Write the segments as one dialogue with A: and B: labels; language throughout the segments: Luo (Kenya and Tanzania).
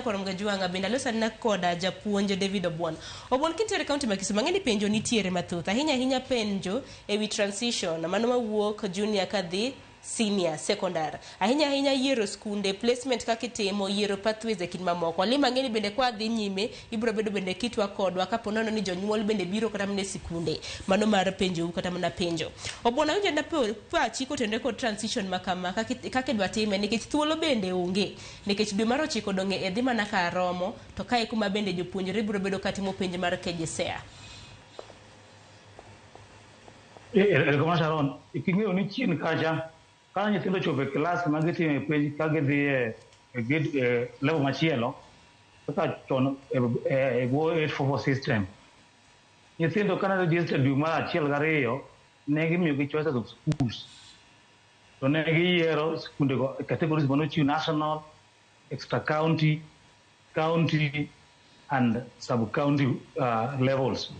A: Korom Gajuanga bende aloso anena koda japuonj David Obwon. Obwon kintiere kaunti ma Kisumu ang'e ni penjo nitiere mathoth ahinya ahinya penjo ewi transition mano mawuok junior kadhi senior secondary ahinya ahinya yiero skunde placement kaka itimo yiero pathways e kind mamoko. Alima ang'e ni bende kwa dhi nyime ibiro bedo bende kitwa kodwa kapo nono ni jonyuol bende biro kata mana e sikunde mano mar penjou kata mana penjo. Obwon awinjo na pachi kotenore kod transition ma kama kaka idwa time nikech thuolo bende onge nikech dwe mar ochiko odong' e dhi mana kar romo to kae kuma bende jopuonjre biro bedo katimo penj mar KJSEA.
B: Erokamano Sharon, king'eyo ni chien kacha ka nyithindo ochopo e klas ma gitime penj ka gidhi e grade e level machielo kaka chon e bwo 844 system nyithindo kane register dwe mar achiel gariyo ne gimiyogi choices of schools to ne giyiero skundego categories manochiw national, extra county, county and sub county levels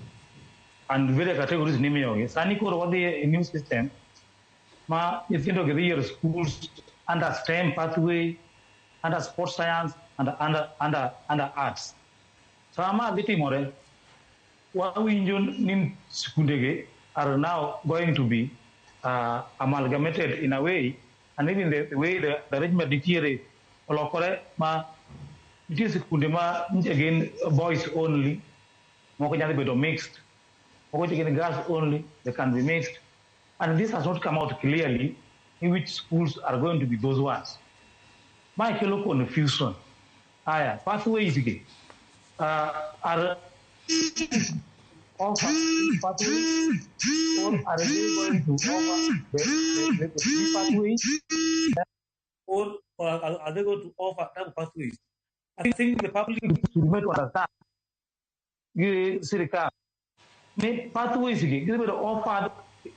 B: and various categories nimiyogi. Sani koro wadhi e new system ma nyithindo gi dhi yiero schools under STEM pathway, under sports science and under arts. Sama ma dhi timore, wawinjo ni skundegi are now going to be amalgamated in a way and even the way the arrangement nitiere olokore ma nitie skunde ma nyicha gin boys only, moko nyalo bedo mixed, moko gin girls only, they can be mixed. And this has not come out clearly in which schools are going to be those ones. Mae kelo confusion. Aya, pathways gi are offer pathways or are they going to offer the three pathways or are they going to offer double pathways? I think the public should make to understand gi sirikal ni pathways gi gidhi bedo offered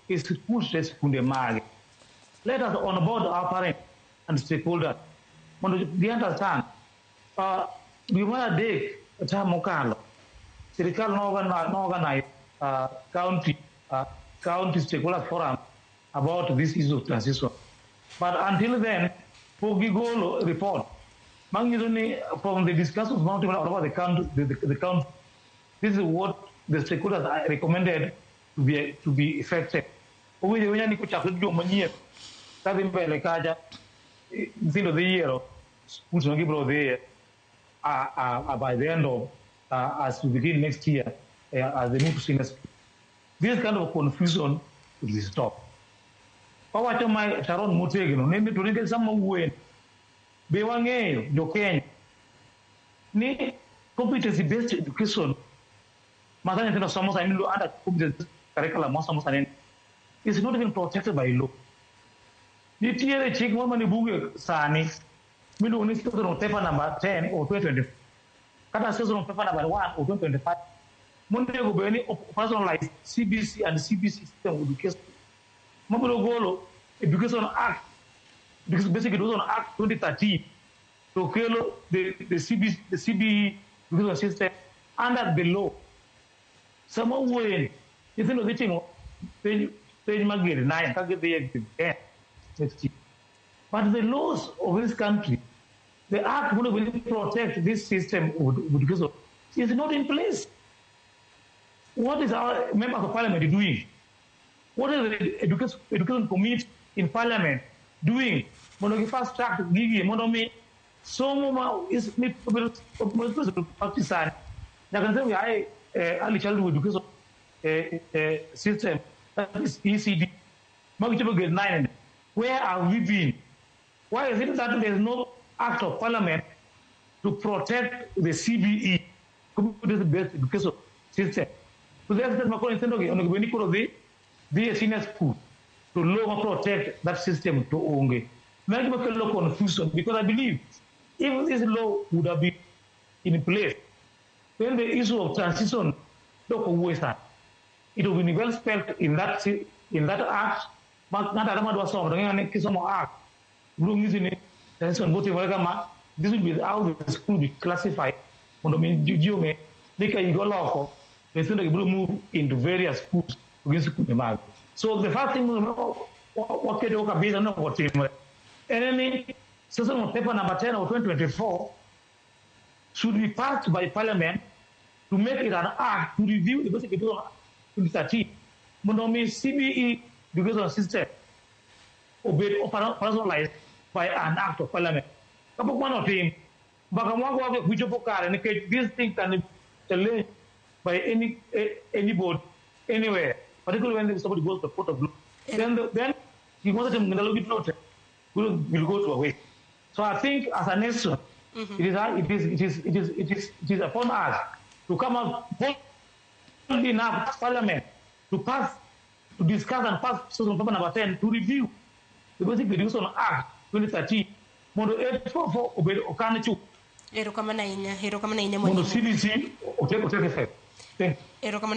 B: e schools te skunde mage. Let us onboard our parents and stakeholders mondo gi understand. Dwe mar adek term mokalo, sirikal no organize county stakeholders forum about this issue of transition. But until then, pok gigolo report manyiso ni from the discussions manotimore all over the country, the county, this is what the stakeholders are recommended to be effective. Owinjo awinja ni kochakre dwe manyien kadhi mbele kacha, nyithindo dhi yiero schools ma gibiro dhiye by the end of as we begin next year as they move to senior school. This kind of confusion will be stopped. Wawacho mae Sharon motegno ni to nikech sama wuoye be wang'eyo jo Kenya ni competency based education ma sani nyithindo somo sani under competency curriculum masomo sani is not even protected by law. Nitiere chik moro mane bunge sani miluongo ni Sessional Paper number 10 of 2020 kata Sessional Paper number 1 of 2025 monego bed ni personalize CBC and CBC system of education mabiro golo Education Act, Basic Education Act 2013 to kelo the CB, the CBE education system under the law. Sama wuoye nyithindo dhi timo penj penj mar grade 9 ka gidhi e grade 10 next year. But the laws of this country, the act monego bed ni protect this system of education is not in place. What is our members of parliament doing? What is the education committee in parliament doing? Mondo gi fast track gigi mondo mi somo ma is mi practice sani nyaka nyithindo ae early childhood education system, that is ECD, magichopo grade 9. Where have we been? Why is it that there is no act of parliament to protect the CBE, competency based education system, to the extent makoro nyithindo gi onego bed ni koro dhi e senior school to law ma protect that system to onge? Mano gima kelo confusion, because I believe if this law would have been in place, then the issue of transition dok owuoye sani. It will be well spelled in that act ma ng'ato ang'ata madwa somo to ng'eyo ni kisomo act biro nyisi ni transition botimore kama. This will be how the school be classified mondo mi ji ong'e ni ka higa oloko to nyithindo gi biro move into various schools to gin skunde mag. So the first thing waketo kabisa ni otimre en ni sessional paper number 10 of 2024. should be passed by Parliament to make it an act to review the Basic Education Act 2013 mondo mi CBE education system obed operationalized by an act of Parliament. Kapok mano otim, mbaka mwago ok bichopo kare nikech this thing can be challenged by anybody anywhere, particularly when somebody goes to the court of law. Then gik mosetim ndalo gi duto te will go to a waste. So I think as a nation, it is upon us to come up boldly enough Parliament to pass, to discuss and pass Session Paper number 10 to review the Basic Education Act 2013 mondo 844 obed okan chuth.
A: Erokamano ahinya, erokamano ahinya
B: mondo
A: mwalimu.
B: CBC otake effect. Thank you.
A: Erokamano.